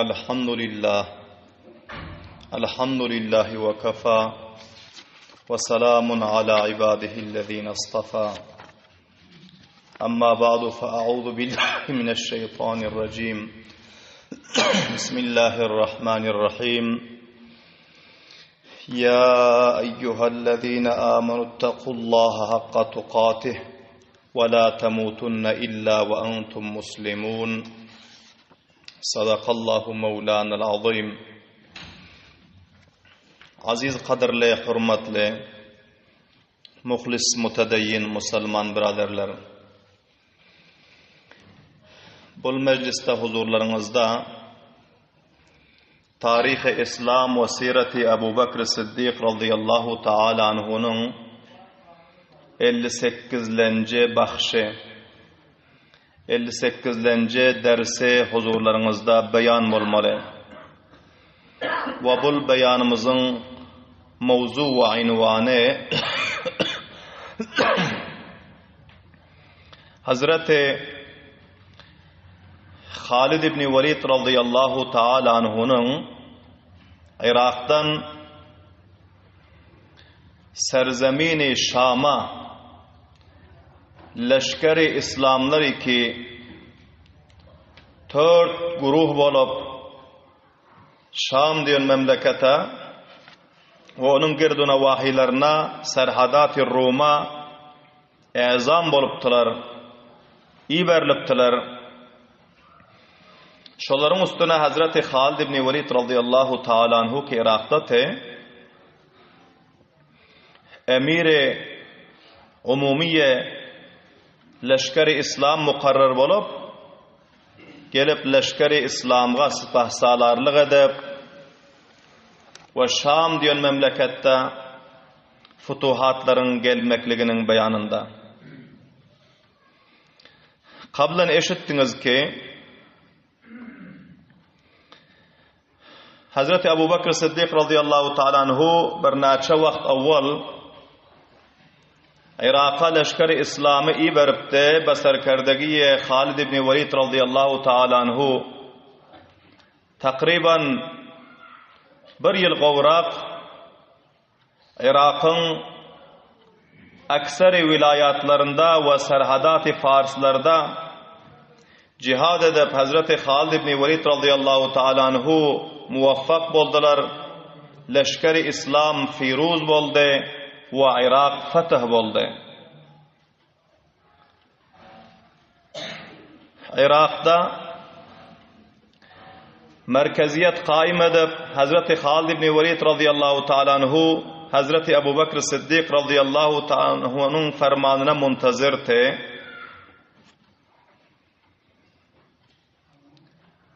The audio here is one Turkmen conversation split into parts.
الحمد لله الحمد لله وكفى وسلام على عباده الذين اصطفى أما بعد فأعوذ بالله من الشيطان الرجيم بسم الله الرحمن الرحيم يا أيها الذين آمنوا اتقوا الله حق تقاته ولا تموتن إلا وأنتم مسلمون صدق الله مولانا العظيم Aziz kadyrly, hurmatly, muhlis, mutedeyyin musulman biraderler. Bul mejlisde huzurlaryňyzda Taryhy Islam we Sireti Abu Bekr Siddik razyýallahu taala anhunyň 58-lenji bahşy, 58-lenji dersi huzurlaryňyzda beýan bolmaly. We bul beýanymyzyň mowzu we ynwany Hazreti Halid ibn Walid razyýallahu taala anhunyň Yrakdan serzemini Şama leşgeri islamlar iki tört guruh bolup Şam diýen memlekete we onuň girdunawahylaryna serhadaty Ruma Äzam bolupdylar, iberilipdiler. Şolaryň üstüne Hazreti Halid ibn Welid razyýallahu taala anhu ki Yrakdady, emiri umumyýe leşgeri islam mukarrar bolup, gelip leşgeri islamga sypahsalarlyk edip we Şam diýen memleketde futuhatlaryň gelmekliginiň beýanynda. Kablan eşitdiňiz ki, Hazreti Abu Bakr Siddik radıyallahu ta'ala anhu birnäçe wagt awwal Iraka leşger-i İslamy iberipdi, beserkerdegiye Halid ibn Walid radıyallahu ta'ala anhu takryban bir ýyl gowrak Yrakyň aksary wilaýatlarynda we serhadaty farslarda jihad edip Hazreti Halid ibn Welid razyýallahu taala anhu muwaffak boldular, leşgeri islam firuz boldy we Yrak fetih boldy. Yrakda merkeziýet kaýym edip, Hazreti Halid ibn Welid razyýallahu taala anhu Hazreti Abu Bekr Siddik razyýallahu taala anhunyň fermanyna muntazirdi.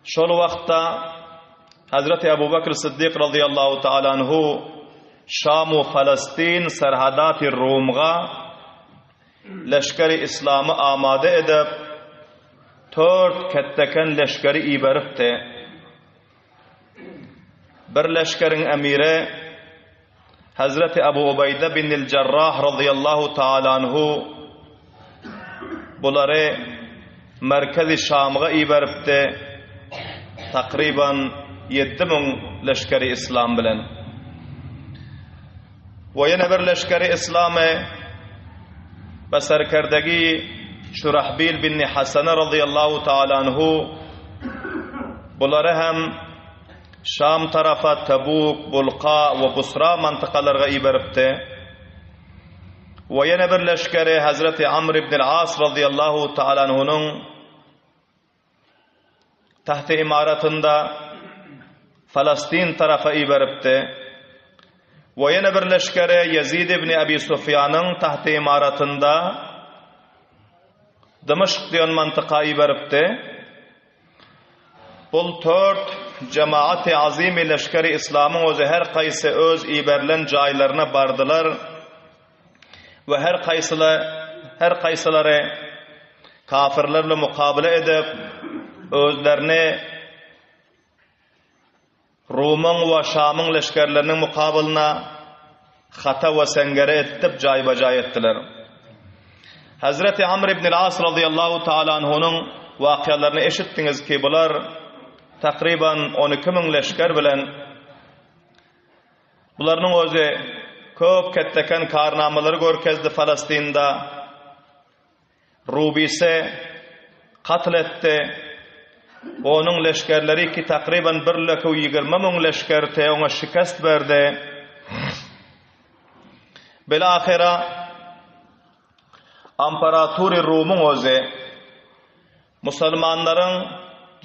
Şol wagtda Hazreti Abu Bekr Siddik razyýallahu taala anhu Şam we Falastin serhadaty Rumga leşgeri islamy amada edip, tört ketdeken leşgeri iberipdi. Bir leşgeriň emiri Hazreti Abu Ubeýde binil Jarrah razyýallahu taala anhu bulary merkezi Şamga iberipdi, takryban 7000 leşgeri islam bilen. We ýene bir leşgeri islamy be serkerdegi Şurahbil bin Hasana razyýallahu taala anhu bulary hem Şam tarapa Tabuk, Bulka we Busra mantykalarga iberipdi. We ýene bir leşgeri Hazreti Amr ibn As razyýallahu taala anhunyň tahty imaratynda Falastin tarapa iberipdi. We ýene bir leşgeri Ýezid ibn Abi Sufýanyň tahty imaratynda Dymaşk diýen mantyka iberipdi. Bul tört jemaat-y azymy leşgeri islamyň özi her kaýsy öz iberilen jaýlaryna bardylar we her kaýsyla her kaýsylary kafirler bilen mukabele edip özlerini Rumyň we Şamyň leşgerleriniň mukabylyna hata we seňňere etdip jaýba-jaý etdiler. Hezreti Amr ibn al-As razyýallahu taala anhunyň wakyalaryny eşitdiňiz ki, bular. takryban 12 müň leşger bilen bularynyň özi köp ketdeken karnamalary görkezdi Falastinda. Rubise katl etdi. Onuň leşgerleri ki takryban bir lekew 20 müň leşger te oňa şikest berdi. Bil-ahyra Amparatury Rumyň özi musulmanlaryň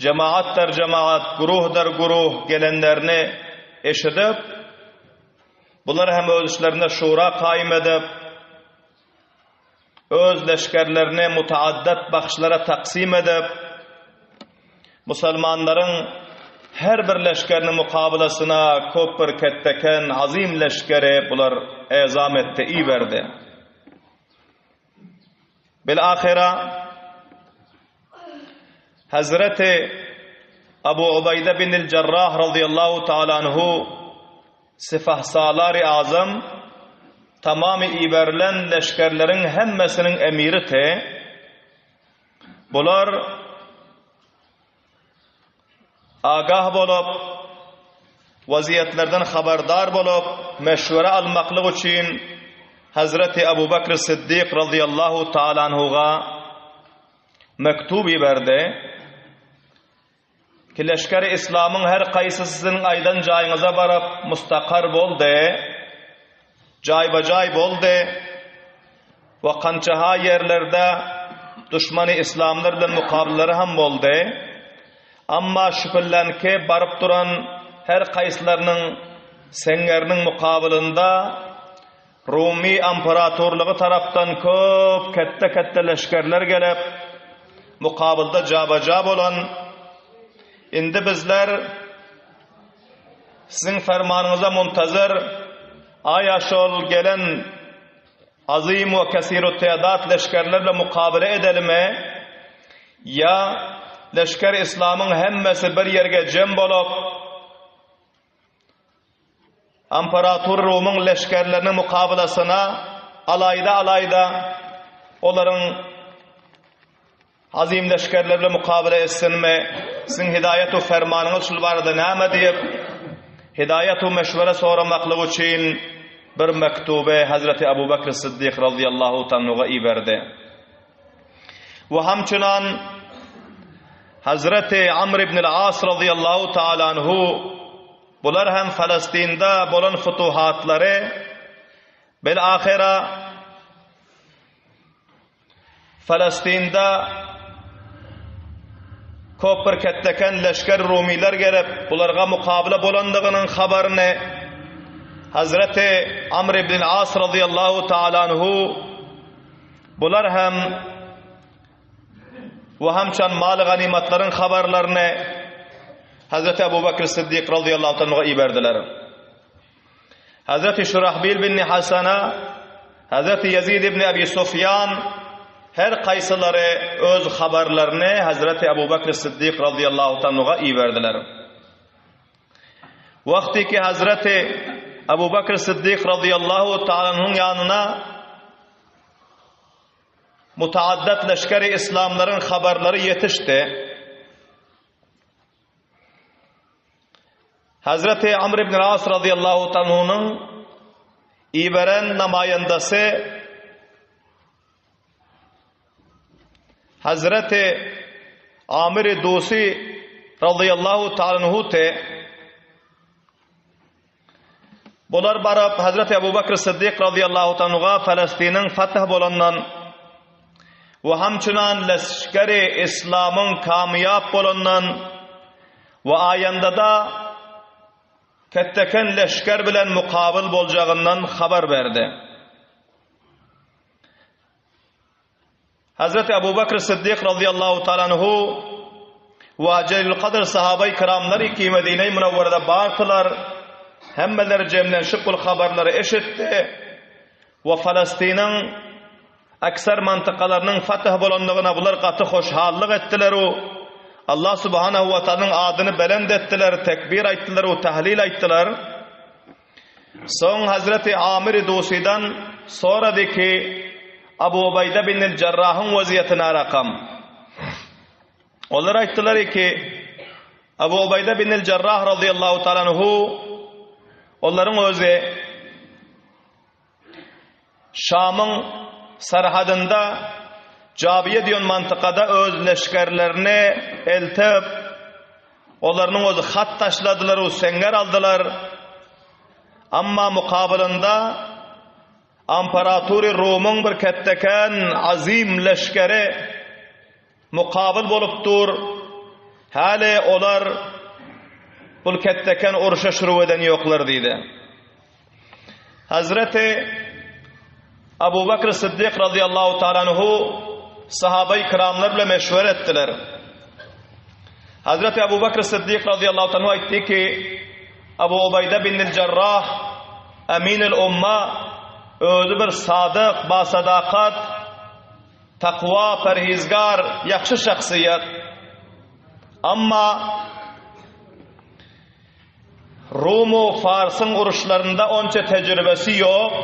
jemaatdyr jemaat, guruhdyr guruh gelenlerini eşidip, bular hem öz işlerinde şura kaýym edip, öz leşgerlerini mutaaddat bahşlara taksym edip, musulmanlaryň her bir leşgeriniň mukabylasyna köp bir ketdeken azym leşgeri bular ezam etdi, iberdi. Bil-ahyra Hazreti Abu Ubayda bin el-Jarrah radıyallahu ta'ala anhu Sipahsalary Azam tamamy iberilen leşgerleriň hemmesiniň emiri te. Bular agah bolup, waziýetlerden habardar bolup, meşwere almaklyk üçin Hazreti Abu Bakr Siddik radıyallahu ta'ala anhuga mektub iberdi. Ki leşgeri islamyň her kaýsysy siziň aýdan jaýyňyza baryp mustakar boldy, jaýba-jaý boldy we kançaha ýerlerde duşmany islamlar bilen mukabylalary hem boldy. Amma şüpellenki baryp duran her kaýsylarynyň seňňeriniň mukabylynda Rumy amperatorlygy tarapdan köp ketde-ketde leşgerler gelip, mukabylda jaba-ja bolan, Indi bizler siziň fermanyňyza muntazyr, aýa şol gelen azym we kesirut-tedat leşgerler bilen mukabele edelimi, ýa leşger islamyň hemmesi bir ýerge jem bolup, Amperator Rumyň leşgerleriniň mukabylasyna alaýda-alaýda olaryň azym leşgerleri bilen mukabyla etsinmi? Siziň hidaýat we fermanyňyz şul barada näme diýip, hidaýat we meşwere soramaklyk üçin bir mektuby Hazreti Abu Bekr Siddik razyýallahu tanuga iberdi. We hamçynan Hazreti Amr ibn al-As razyýallahu taala anhu Bular hem Falastynda bolan futuhatlary bil-ahyra Falastynda köp bir ketdeken leşger rumylar gelip, bularga mukabyla bolandygynyň habaryny Hazreti Amr ibn As radıyallahu ta'ala anhu bular hem we hamçan maly ganymatlaryň habarlaryny Hazreti Abu Bakr Siddik radıyallahu anhu'a iberdiler. Hazreti Şurahbil bin Hasana, Hazreti Ýezid ibn Abi Sufýan her kaýsylary öz habarlaryny Hazreti Abu Bakr Siddik radıyallahu anhu'a iberdiler. Wagty ki Hazreti Abu Bakr Siddik radıyallahu ta'ala ýanyna Mutaaddat leşgeri islamlaryň habarlary ýetişdi. Hazreti Amr ibn As radıyallahu tanhunyň iberen namaýandasy Hazreti Amir Dusi radıyallahu ta'ala te Bular baryp, Hazreti Abu Bakr Siddik razyýallahu tanuga Falastiniň fath bolandan we hamçynan leşgeri islamyň kamyýap bolandan we aýandada ketdeken leşger bilen mukabyl boljagyndan habar berdi. Hazreti Abu Bakr Siddik razyýallahu taala anhu we Jelil Kadr sahabaý kiramlar ki Medine-i Münewwerede bardylar. Hemmeler jemlenşip bul habarlary eşitdi we Falastiniň ekser mantykalarynyň fath bolandygyna bular gaty hoşhallyk etdiler u Allah subhanahu we taalanyň adyny belent etdiler, tekbir aýtdylar u tahlil aýtdylar. Soň Hazreti Amir Dusidan sorady ki, Abu Ubaýda bin el-Jarrahyň wezýeti närakam? Olar aýtdylar ki, Abu Ubaýda bin el-Jarrah razyýallahu taala anhu olaryň özi Şamyň serhadynda Jabiýe diýen mantykada öz leşgerlerini eltip, olarynyň özi hat taşladylar we seňňer aldylar. Amma mukabylynda Amparatury Rumyň bir ketdeken azim leşgeri mukabyl bolup dur. Häli olar bul ketdeken urşa şuruw eden ýoklar diýdi. Hazreti Abu Bakr Siddik radiyallahu ta'ala anhu sahabeyi kiramlar bilen meşwere etdiler. Hazreti Abu Bakr Siddik radiyallahu ta'ala anhu aýtdy ki, Abu Ubaýda bin Jarrah Aminül Umma özi bir sadyk, basadakat, takwa, perhizgar, ýagşy şahsyýet. Amma Rum-u Farsyň uruşlarynda onça tejribesi ýok.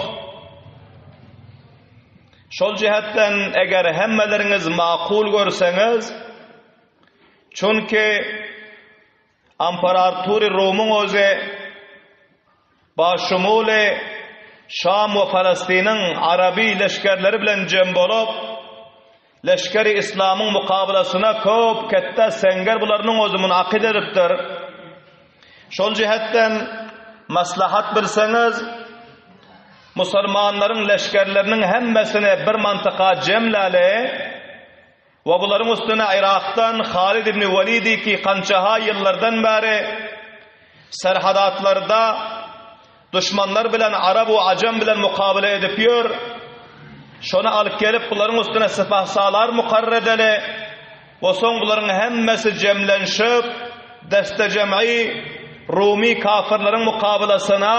Şol jähetden eger hemmeleriňiz makul görseňiz, çünki Amparartury Rumyň özi başşumuly Şam we Palestiniň araby leşgerleri bilen jem bolup, leşgeri islamyň mukabylasyna köp ketde seňger bularynyň özi munakyt edipdir. Şol jähetden maslahat bilseňiz, musulmanlaryň leşgerleriniň hemmesini bir mantyka jemläli, We bularyň üstüne Yrakdan Halid ibn Welidi ki kançaha ýyllardan bäri serhadatlarda duşmanlar bilen arap we ajam bilen mukabele edip ýör. Şony alyp gelip bularyň üstüne sypahsalar mukarrar edeli we soň bularyň hemmesi jemlenşip deste-jem'i Rumy kafirleriň mukabalasyna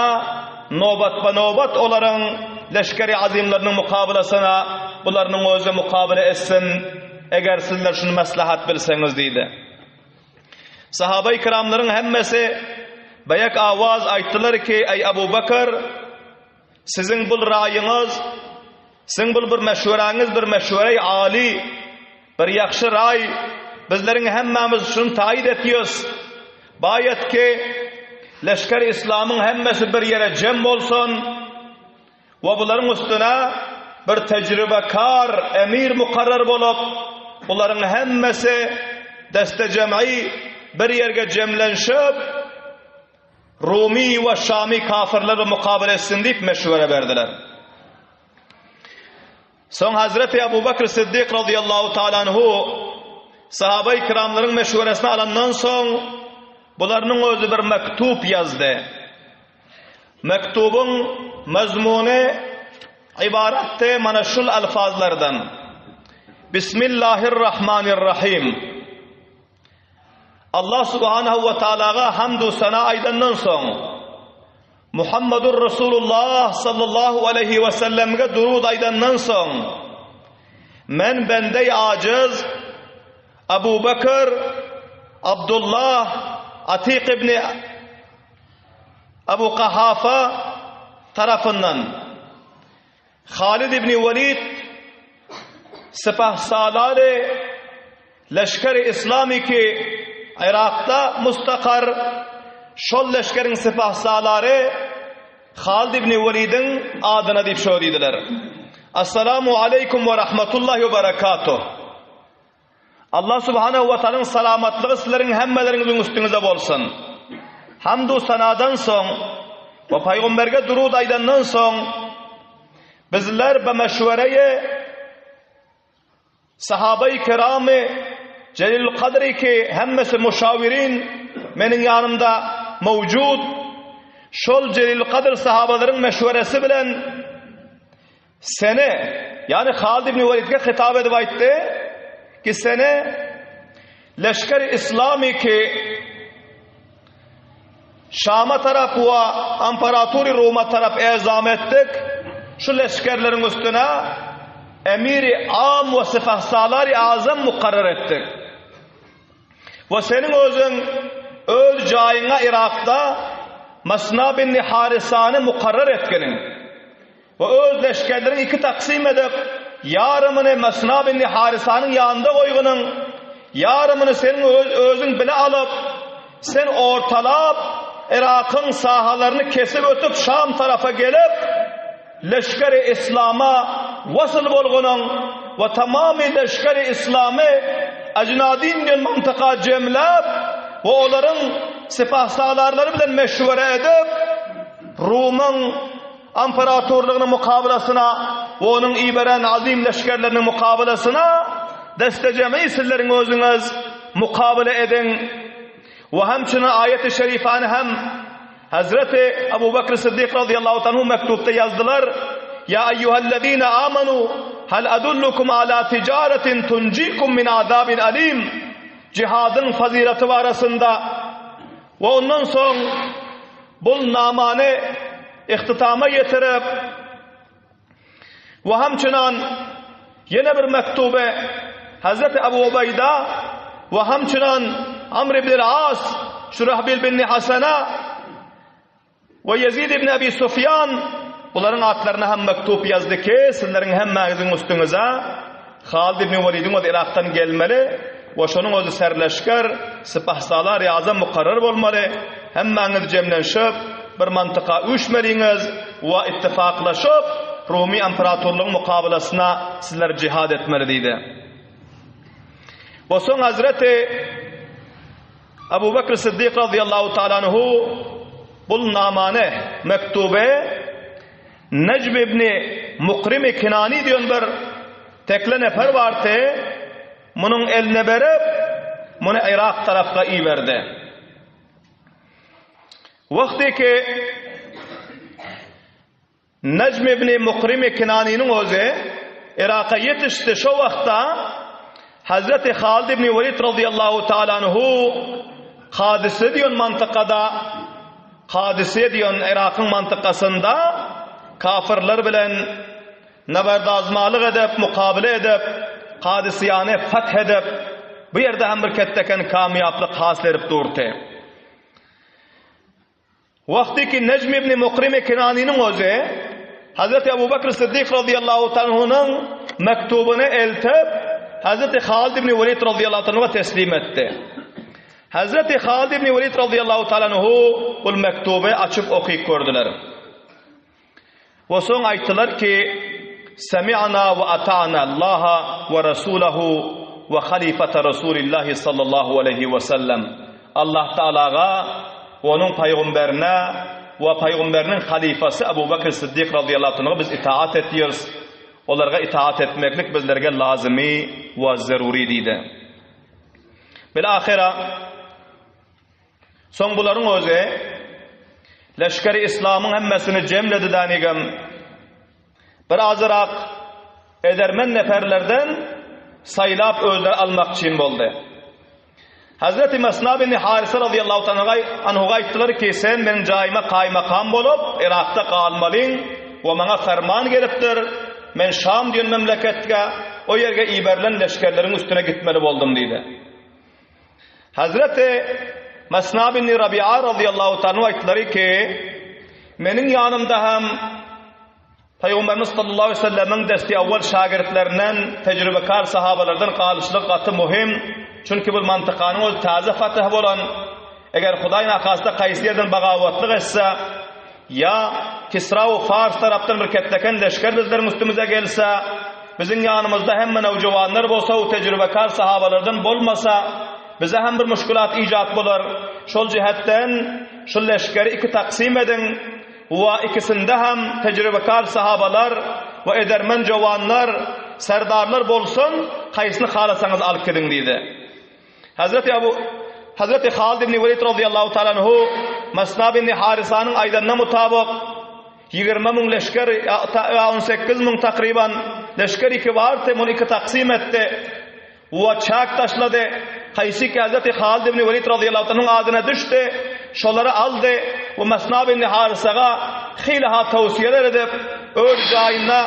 nobatba-nobat olaryň leşgeri azymlarynyň mukabalasyna bularynyň özi mukabala etsin, eger sizler şuny maslahat bilseňiz diýdi. Sahabai kiramlaryň hemmesi beýek awaz aýtdylar ki, eý Abu Bakr, Siziň bul raýyňyz, siziň bul bir meşweräňiz bir meşwereý aly, bir ýagşy raý, bizleriň hemmämiz şuny taýyt etýäs. Baýat ki, leşger islamyň hemmesi bir ýere jem bolsun we bularyň üstüne bir tejribekar emir mukarrar bolup, bularyň hemmesi deste-jem'i bir ýerge jemlenşip, Rumy we Şamy kafirler bilen mukabele etsin diýip meşwere berdiler. Soň Hazreti Abu Bakr Siddik radiyallahu taala anhu sahabeý kiramlaryň meşweresini alandan soň bularynyň özi bir mektup ýazdy. Mektubyň mazmuny ybaratdy mana şul alfazlardan. Bismillahirrahmanirrahim. Allah subhanahu we taalaga hamdu sana aýdandan soň, Muhammadur Rasulullah sallallahu aleýhi we sellemge durud aýdandan soň, men bendeý ajiz Abu Bekr Abdullah Atik ibn Abu Kahafa tarapyndan Halid ibn Welid sypahsalary Leşger-i Islamy ki Yrakda mustakar şol leşgeriň sypahsalary Halid ibn Welidiň adyna diýip şo diýdiler. Assalamu aleýkum we rahmetullahi we berekatuh. Allah subhanahu we taalaň salamatlygy sizleriň hemmeleriňiziň üstüňize bolsun. Hamdu sanadan soň we paýgamberge durud aýdandan soň bizler be meşwereýe sahabeý kiramy Jelil Kadri ki hemmesi muşawirin meniň ýanymda mewjud şol Jelil Kadr sahabalaryň meşweresi bilen Seni, ýagny Halid ibn Welidge hitap edip aýtdy ki, seni leşger-i islamy ki Şama tarap we Amparatury Ruma tarap ezam etdik, şu leşgerleriň üstüne emiri am we sypahsalary azam mukarrar etdik. We seniň özüň öz jaýyňa Yrakda Masna bin Harisany mukarrar etginiň. We öz leşgerleriňi iki taksym edip, ýarymyny Masna bin Harisanyň ýanynda goýgunyň, ýarymyny seniň öz özüň bile alyp, Sen ortalap, Yrakyň sahalaryny kesip ötüp Şam tarapa gelip, leşgeri islama wasyl bolgunyň we tamamy leşgeri islamy Ajnadin diýen mantyka jemläp we olaryň sipahsalarlary bilen meşwere edip, Rumyň imperatorlygynyň mukabalasyna we onuň iberen azym leşgerleriniň mukabalasyna deste-jem'i sizleriň özüňiz mukabala ediň. We hemçinin aýeti şerifany hem Hazreti Abu Bekr Siddik radiyallahu anhu mektupda ýazdylar, Ýa eýýuhellezine amanu hal adullukum ala tijaretin tunjikum min azabin alim Jihadyň fazileti barasynda we ondan soň bul namany ihtitama ýetirip We hamçynan ýene bir mektuby Hazreti Abu Ubeýda we hamçynan Amr ibn al-As, Şurahbil bin Hasana we Ýezid ibn Abi Sufýan bularyň atlaryna hem mektup ýazdy ki, sizleriň hemmäňiziň üstüňize Halid ibn Welidiň özi Yrakdan gelmeli we şonuň özi serleşger, sypahsalar ýa-da mukarrar bolmaly. Hemmäňiz jemlenşip, bir mantyka üýşmeliňiz we ittifaklaşyp, Rumy imperatorlygyň mukabalasyna sizler jihad etmeli diýdi. We soň Hazreti Abu Bekr Siddik razyýallahu taala anhu bul namany, mektuby Nejm ibn Mukrimi Kinani diýen bir tekle nefer bardy, munuň eline berip, muny Yrak tarapga iberdi. Wagty ki Nejm ibn Mukrimi Kinaniniň özi Iraka ýetişdi, şo wagtda Hazreti Halid ibn Welid razyýallahu taala anhu Kadise diýen mantykada Kadisiýe diýen Yrakyň mantykasynda kafirler bilen nabardazmalyk edip, mukabele edip, Kadisiýany fath edip, bu ýerde hem bir ketdeken kamýaplyk hasyl edip durdy. Wagty ki Nejm ibn Mukrimi Kinanynyň özi Hazreti Abu Bekr Siddik razyýallahu taala mektubyny eltip, Hazreti Halid ibn Welid razyýallahu taala teslim etdi. Hazreti Halid ibn Welid razyýallahu taala anhu bul mektuby açyp okyp gördüler. We soň aýtdylar ki, Semi'na we ata'na Allaha we Rasulahu we halifata Rasulillahi sallallahu aleýhi we sellem. Allah Taalaga we onuň pygamberine we pygamberiniň halyfasy Abu Bekr Siddik razyýallahu anhu biz itaat etýäris. Olarga itaat etmeklik bizlerge lazymy we zerury diýdi. Bilahyra, soň bularyň özi leşgeri islamyň hemmesini jemledi dänigem, bir azyrak edermen neferlerden saýlap özleri almakçyn boldy. Hazreti Mesna bin Harise razyýallahu taala anhuga aýtdylar ki, sen meniň jaýyma kaýmakam bolup, Yrakda galmalyň we maňa ferman gelipdir, Men Şam diýen memleketge, o ýerge iberilen leşgerleriň üstüne gitmeli boldum diýdi. Hazreti Mesna bin Rabi'a razyýallahu taala aýtdylary ki, meniň ýanymda hem Pygamberimiz sallallahu aleýhi we sellemiň desti awwal şägirtlerinden, tejribekar sahabalardan galyşlyk gaty möhüm. Çünki bu mantykanyň özi täze fatih bolan, eger Hudaý nahasta kaýsy ýerden bagawatlyk etse, Ýa Kisra we Fars tarapdan bir ketdeken leşger bizleriň üstümize gelse, biziň ýanymyzda hemme nowjuwanlar bolsa we tejribekar sahabalardan bolmasa, bize hem bir muşkulat ijat bolar. Şol jihetden şu leşgeri iki taksym ediň we ikisinde hem tejribekar sahabalar we edermen jowanlar, serdarlar bolsun, haýsyny halasaňyz alyp gidiň diýdi. Hazreti Abu Hazreti Halid ibn Welid razyýallahu taala anhu Masna ibn Harisanyň aýdanyna mutabyk 20 müň leşger ýa 18 müň takryban leşger iki bardy, muny iki taksym etdi. We çäk taşlady. Haýsy ki Hazreti Halid ibn Welid razyýallahu anhuň adyna düşdi, şolary aldy we Masna ibn Harisaga hili-ha towsiýeler edip, öz jaýynda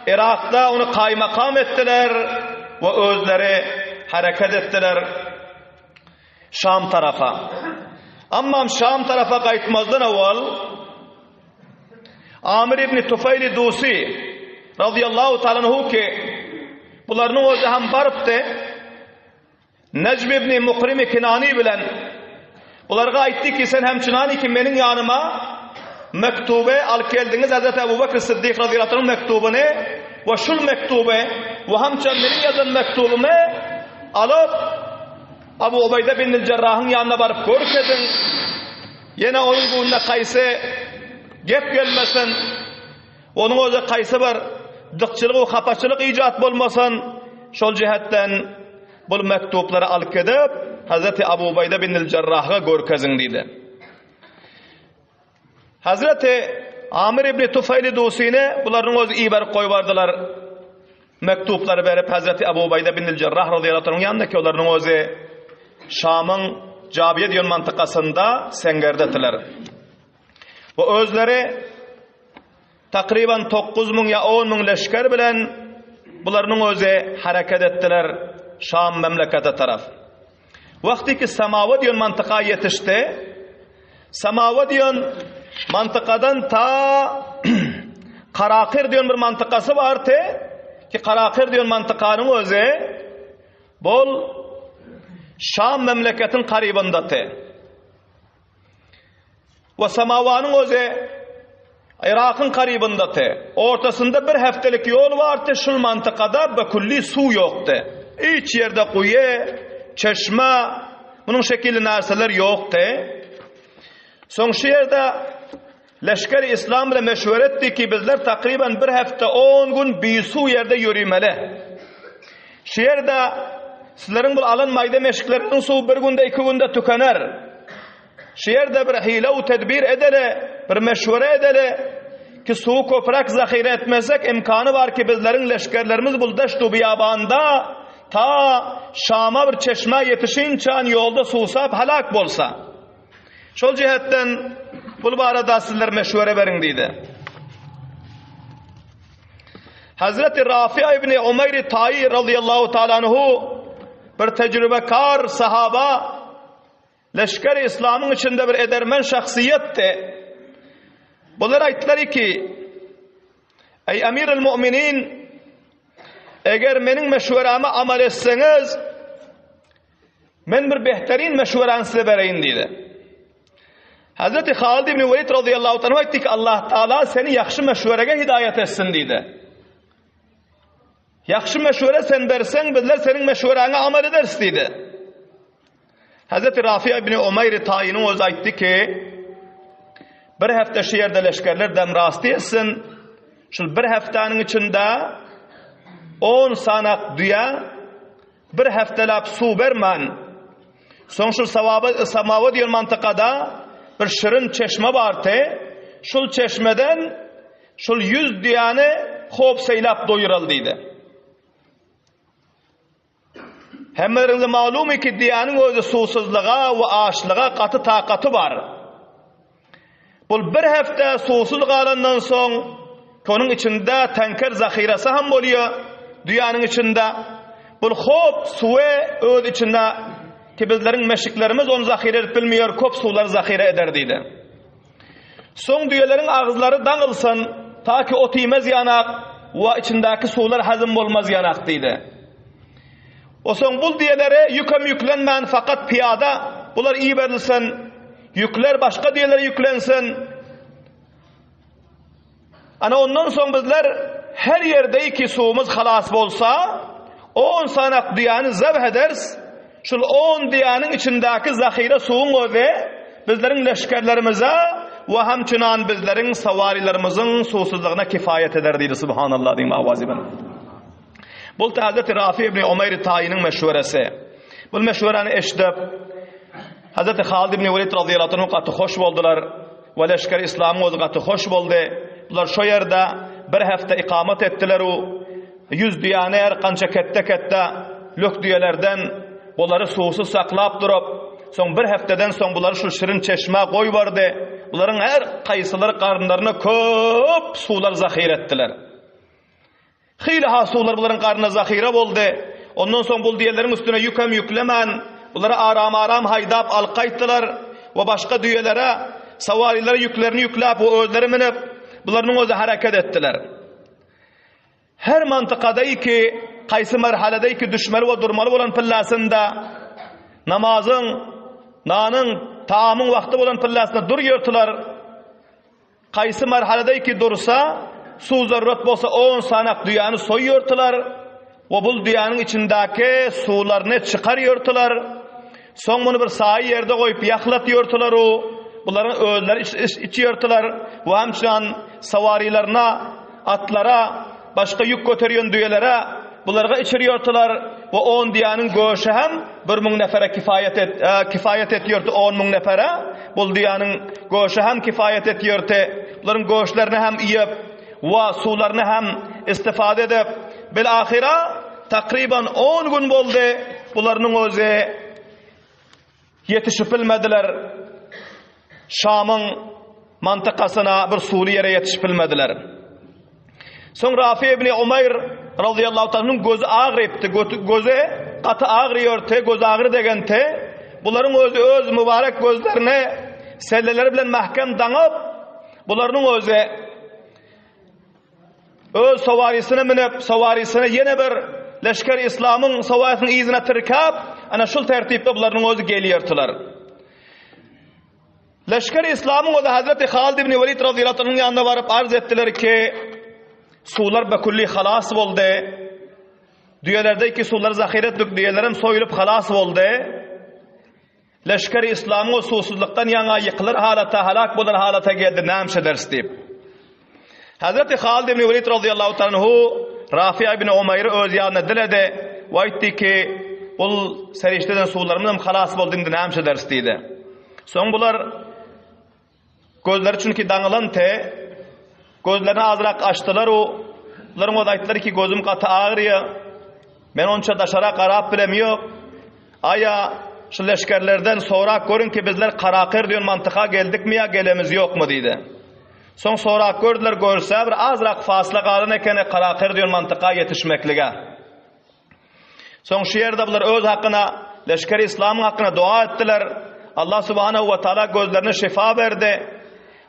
Yrakda ony kaýmakam etdiler we özleri hereket etdiler Şam tarapa. Ammam Şam tarapa gaýtmazdan owal Amir ibn Tufeýli Dusi radiyallahu ta'ala anhu ki bularynyň özi hem barypdy. Nejm ibn Mukrimi Kinani bilen. Bularga aýtdy ki, sen hemçinani ki meniň ýanyma mektuby alyp geldiňiz, Hazreti Ebu Bekr Siddik radiyallahu anh mektubyny we şul mektuby we hemçe meniň ýazan mektubymy alyp Abu Ubeýde bin Jerrahyň ýanyna baryp görkeziň. Ýene onuň göwnüne kaýsy gep gelmesin. Onuň özi kaýsy bir dykçylyk we hapaçylyk ijat bolmasyn. Şol jihetden bul mektuplary alyp gidip, Hazreti Abu Ubeýde bin Jerraha görkeziň diýdi. Hazreti Amir ibn Tufeýli Dusini bularyň özi iberip goýbardylar. Mektuplary berip Hazreti Abu Ubeýde bin Jerrah radiyallahu anhuň ýanyna ki olaryň özi Şamyň Jabiýe diýen mantykasynda seňgerdetiler. Bu özleri takryban 9000 ýa 10000 leşger bilen bularyň özi hereket etdiler Şam memlekete taraf. Wagty ki Samawa diýen mantyka ýetişdi. Samawa diýen mantykadan ta Karakyr diýen bir mantykasy bardy ki Karakyr diýen mantykanyň özi bol Şam memleketiň karybyndaty. We Samawanyň özi Yrakyň karybyndaty. Ortasynda bir hepdelik ýol bardy, şul mantykada bekülli suw ýokdy. Hiç ýerde guýy, çeşme, munuň şekilli narseler ýokdy. Soň şu ýerde leşger-i islam bilen meşwere etdi ki, bizler takryban bir hepde 10 gün bisuw ýerde ýörimeli. Şu ýerde sizleriň bu alan maýda meşikleriňiziň suwy bir günde, iki günde tükener. Şu ýerde bir hile u tedbir edeli, bir meşwere edeli ki suwy köpräk zahyra etmesek imkany bar ki bizleriň leşgerlerimiz bul deşt-u biýabanda ta Şama bir çeşmä ýetişinçän ýolda suwsap halak bolsa. Şol jihetden bul barada sizler meşwere beriň diýdi. Hazreti Rafi'a ibn Umeýr Taýy radiyallahu taala anhu bir tejribekar sahaba Leşger-i Yslamyň içinde bir edermen şahsyýetdi. Bular aýtdylar ki, Eý Emirül Mu'minin, eger meniň meşweräme amal etseňiz, men bir behterin meşweräni size bereýin diýdi. Hazreti Halid ibn Velid radıyallahu anhu aýtdy ki, Allah Taala seni ýagşy meşwerege hidaýat etsin diýdi. Ýagşy meşwere sen berseň, bizler seniň meşweräňe amal ederis diýdi. Hazreti Rafi ibn Umeýr Taýynyň özi aýtdy ki, bir hepde şu ýerde leşgerler demrasty etsin, şul bir hepdäniň içinde 10 sanak düýä bir hepdeläp suw bermän, soň şul Sawaba, Samawa diýen mantykada bir şirin çeşme bardy, şul çeşmeden şul 100 düýäni hop seýläp doýuraly diýdi. Hemmeleriňize malumy ki düýäniň özi suwsuzlyga we açlyga gaty takaty bar. Bul bir hepde suwsuz galandan soň, onuň içinde tanker zahyrasy hem bolýar düýäniň içinde. Bul hop suwy öz içinde ki bizleriň meşiklerimiz ony zahyra edip bilmeýär, köp suwlary zahyra eder diýdi. Soň düýeleriň agyzlary daňylsyn, ta ki ot iýmez ýanak we içindäki suwlar hazym bolmaz ýanak diýdi. Osoň bul düýelere ýükem ýüklenmän fakat pyýada bular iberilsin, ýükler başga düýelere ýüklensin. Ana ondan soň bizler her ýerde ki suwumyz halas bolsa, on sanak düýäni zebh ederis, şul on düýäniň içindäki zahyra suwuň özi bizleriň leşgerlerimize we hemçinan bizleriň sawarylarymyzyň suwsuzlygyna kifaýat eder diýdi Subhanallah diýip awazy bilen. Bu Hazreti Rafi ibn Umeýr Taýynyň meşweresi. Bu meşwereni eşidip Hazreti Halid ibn Welid radıyallahu anh gaty hoş boldular we leşger İslamyň özi gaty hoş boldy. Bular şo ýerde bir hepde ikamat etdiler u 100 düýäni her kança ketde-ketde lök düýelerden bulary suwsuz saklap durup, soň bir hepdeden soň bulary şu şirin çeşmä goýberdi. Bularyň her kaýsylary garynlaryna köp suwlar zahyr etdiler. Hili has suwlar bularyň garnyna zahyra boldy. Ondan soň bul düýeleriň üstüne ýükem ýüklemän, bulary aram-aram haýdap alyp gaýtdylar we başga düýelere, sawarylara ýüklerini ýükläp we özleri münüp, bularynyň özi hereket etdiler. Her mantykadaýky, kaýsy merhaledeýki düşmeli we durmaly bolan pillasynda namazyň, nanyň. Taamyň wagty bolan pillasyna durýardylar. Kaýsy marhalada ki dursa, suw zarurat bolsa on sanak düýäni soýýardylar we bul düýäniň içindäki suwlaryny çykarýardylar. Soň muny bir saýy ýerde goýup ýahlatýardylar u bularyň özleri içýärdiler we hemçinan sawarylaryna, atlara, başga ýük göterýän düýelere bularga içirýärdiler we on düýäniň göşi hem 1000 nefere kifaýat et, kifaýat etýärdi 10000 nefere. Bul düýäniň göşi hem kifaýat etýärdi. Bularyň göşlerini hem iýip we suwlaryny hem istifade edip, bil ahyra takryban 10 gün boldy, bularynyň özi Ýetişip bilmediler. Şamyň mantykasyna bir suwly ýere ýetişip bilmediler. Soň Rafi ibn Umaýr radiyallahu ta'ala gözi agrypdy. Gözi gaty agryýardy, göz agry degente. Bularyň özi öz mübarek gözlerini selleleri bilen mähkem daňyp, bularyň özi Öz sowarysyna münüp, sowarysyny ýene bir leşger islamyň sowarysynyň yzyna tirkäp, ana şul tertipde bularyň özi gelýärdiler. Leşger islamyň özi Hazreti Halid ibn Welid radiyallahu anhuň ýanyna baryp arz etdiler ki, suwlar bekulli halas boldy. Düýelerde iki suwlar zahyr etdik, düýelerem soýulyp halas boldy. Leşgeri yslamyň o suwsuzlykdan ýaňa ýykylar halata, halak bolar halata geldi, näme ederis diýip. Hazreti Halid ibn Welid radiyallahu ta'ala anhu Rafi ibn Umaýry öz ýanyna diledi we aýtdy ki, bul serişdeden suwlarymyz hem halas boldy, indi näme ederis diýdi. Soň bular Gözleri çünki daňylan te, gözlerini azrak açdylar u, bularyň özi aýtdylar ki, gözüm gaty agyrýa, men onça daşara garap bilem ýok. Aýa, şu leşgerlerden sorap görüň ki, bizler Karakyr diýen mantyka geldikmi ýa gelemiz ýokmy diýdi. Soň sorap gördüler, görse bir azrak fasla galan ekeni Karakyr diýen mantyka ýetişmeklige. Soň şu ýerde bular öz hakyna, leşgeri islamyň hakyna dua etdiler. Allah subhanahu we taala gözlerine şifa berdi.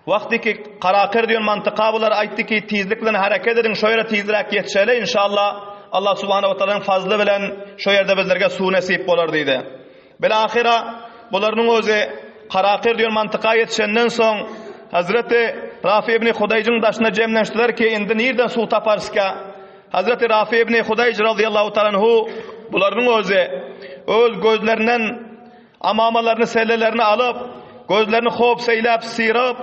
Wagty ki Karakyr diýen mantyka bular aýtdy ki, tizlik bilen hereket ediň, şo ýere tizräk ýetişeli, inşallah Allah subhanahu we taalanyň fazly bilen şo ýerde bizlerge suw nesip bolar diýdi. Bilahyra bularyň özi Karakyr diýen mantyka ýetişenden soň Hazreti Rafi ibn Hudaýjyň daşyna jemlenişdiler ki, indi nirden suw taparska? Hazreti Rafi ibn Hudaýj radiyallahu ta'ala anhu bularyň özi öz gözlerinden amamalaryny, sellelerini alyp, gözlerini hop seýläp, syryp,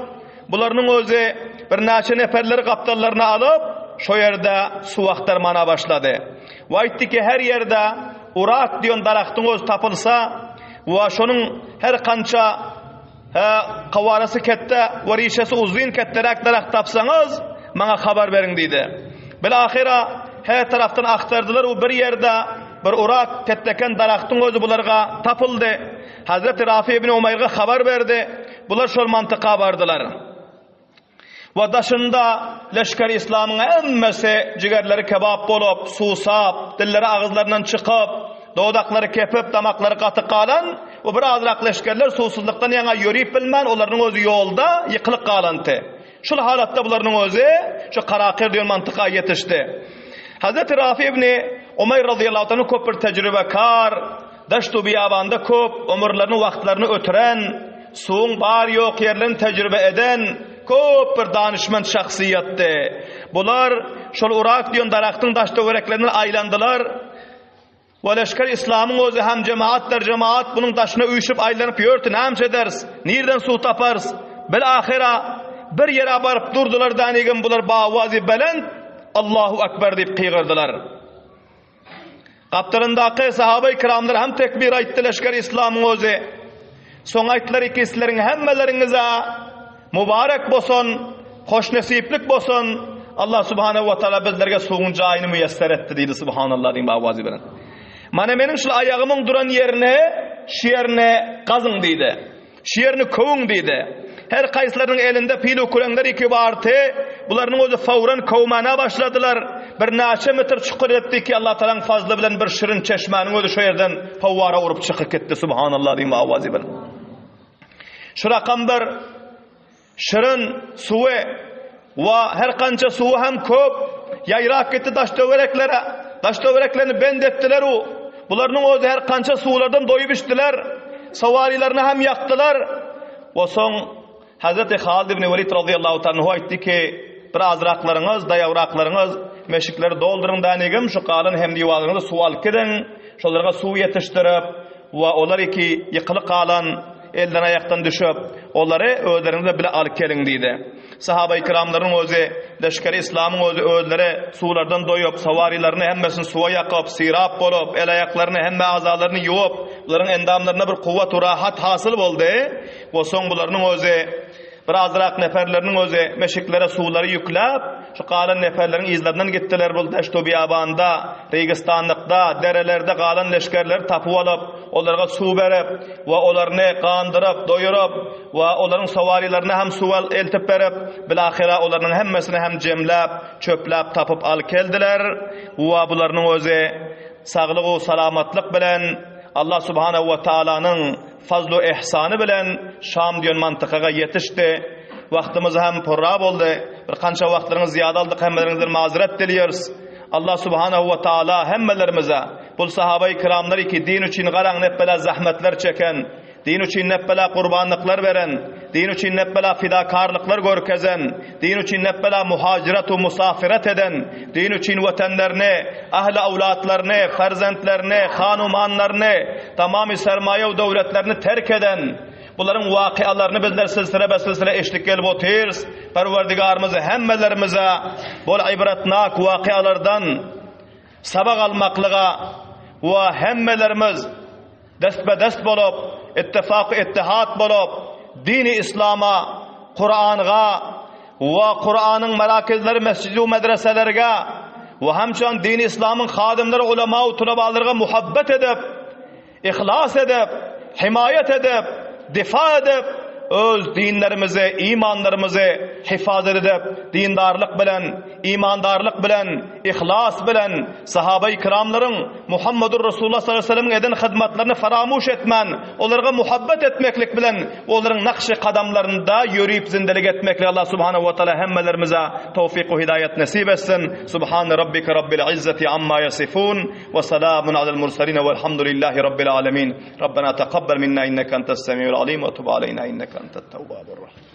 bularyň özi birnäçe neferleri gapdallaryna alyp, şo ýerde suw aktarmana başlady. We aýtdy ki, her ýerde urak diýen daragtyň özi tapylsa, we şonuň her kança Kawarasy ketde we rişesi uzyn ketderäk daragt tapsaňyz, maňa habar beriň diýdi. Bilahyra her tarapdan agtardylar we bir ýerde bir urak ketdeken daragtyň özi bularga tapyldy. Hazreti Rafi ibn Umaýrga habar berdi. Bular şol mantyka bardylar. We daşynda leşger-i yslamyň hemmesi jigerleri kebap bolup, susap, dilleri agyzlaryndan çykyp, dodaklary kepip, damaklary gaty galan we bir azrak leşgerler suwsuzlykdan ýaňa ýörip bilmän, olaryň özi ýolda ýykylyp galanty. Şul halatda bularyň özi şu Karakyr diýen mantyka ýetişdi. Hazreti Rafi ibn Umaýr razyýallahu anhu köp bir tejribekar, Daşdu-biýabanda köp ömürlerini, wagtlaryny ötüren, suwuň bar-ýok ýerlerini tejribe eden köp bir danyşment şahsyýetdi. Bular şol Urak diýen daragtyň daş-töwereklerinden aýlandylar we leşger yslamyň özi hem jemaat der jemaat bunuň daşyna üýşüp aýlanyp ýördi, näme ederis, nirden suw taparys? Bil-ahyra bir ýere baryp durdular dänigem bular bawazy belent Allahu Ekber diýip gygyrdylar. Gapdalyndaky sahaby kiramlar hem tekbir aýtdy leşger islamyň özi. Soň aýtdylar ki sizleriň hemmeleriňize mübarek bolsun, hoşnesiplik bolsun. Allah subhanahu wa taala bizlerge suwuň jaýyny müýesser etdi diýdi subhanallah diýip awazy bilen. Mana meniň şul aýagymyň duran ýerine, şu ýerine gazyň diýdi. Şu ýerini köwüň diýdi. Her kaýsylarynyň elinde pilu küreňler iki bardy. Bularynyň özi fawran köwmäne başladylar. Birnäçe metr çukur etdi ki, Allah Tagalaň fazly bilen bir şirin çeşmäniň özi şu ýerden fawwara urup çykyp gitdi. Subhanallah diýip awazy bilen. Şu rakam bir Şirin suwy we her kança suwy hem köp ýaýrap gitdi daş töwereklere. Daş töwereklerini bend etdiler u. Bularynyň özi her kança suwlardan doýup içdiler. Sowarylaryny hem ýakdylar. We soň Hazreti Halid ibn Welid razyýallahu ta'ala anhu aýtdy ki, Bir azraklaryňyz, daýawraklaryňyz meşikleri dolduryň dänigim, şu galan hemdiwarlaryňyzy suw alyp gidiň, şolarga suw ýetişdirip we olar iki ýykylyk galan elden aýakdan düşüp, olary özleriňizle bile alyp geliň diýdi. Sahaba-i kiramlaryň özi, leşgeri islamyň özi özleri suwlardan doýup, sawarylaryny hemmesini suwa ýakyp, sirap bolup, el-aýaklaryny, hemme agzalaryny ýuwup, bularyň endamlarynda bir kuwwat u rahat hasyl boldy we soň bularynyň özi Bir azrak neperleriniň özi meşiklere suwlary ýükläp, şu galan neperleriň yzlaryndan gitdiler. Bu deşt-u-biýabanda, registanlykda, derelerde galan leşgerleri tapyp alyp, olarga suw berip we olaryny gandyryp, doýuryp we olaryň sowarylaryna hem suw eltip berip, bilahyra olarynyň hemmesini hem jemläp, çöpläp tapyp alyp geldiler we bularynyň özi saglyk-u salamatlyk bilen Allah subhanehu we taalanyň Fazl-u ihsany bilen Şam diýen mantykaga ýetişdi. Wagtymyz hem purra boldy. Bir kança wagtlaryňyzy zyýada aldyk, hemmeleriňizden mazerat dileýäris. Allah subhanahu we taala hemmelerimize bul sahabaýy kiramlar ki din üçin garaň nepbela zahmetler çeken, din üçin nepbela gurbanlyklar beren, din üçin nepbela fidakarlyklar görkezen, din üçin nepbela muhajiret we musafiret eden, din üçin wetenlerini, ähli-awlatlaryny, perzentlerini, hanumanlaryny, Tamamy sermaýa we döwletlerini terk eden, bularyň wakyalaryny bizler silsile-be-silsile eşidip gelip otyrys. Perwerdigarymyz hemmelerimize bol ibretnak wakyalardan sabak almaklyga we hemmelerimiz destbe-dest bolup, ittifak-u-ittihad bolup, dini islama, Kuranga we Kuranyň merakezleri mesjid we medreselerge we hemçen dini islamyň hadymlary ulema we tulabalarga muhabbet edip, ihlas edip, himaýat edip, difa edip, öz dinlerimizi, imanlarymyzy hifazat edip, dindarlyk bilen, imandarlyk bilen, ihlas bilen sahaba-i kiramlaryň Muhammedur Resulullah sallallahu aleyhi ve sellemiň eden hyzmatlaryny faramuş etmän, olarga muhabbet etmeklik bilen olaryň nakşy kadamlarynda ýörüp zindelik etmeklik Allah subhanahu we taala hemmelerimize towfik we hidaýat nesip etsin. Subhane rabbike rabbil izzati amma yasifun we salamun alel murselin velhamdülillahi rabbil alemin. Rabbena tekabbel minna inneke entes semiul alim we tub aleyna inneke entet tevvabur rahim.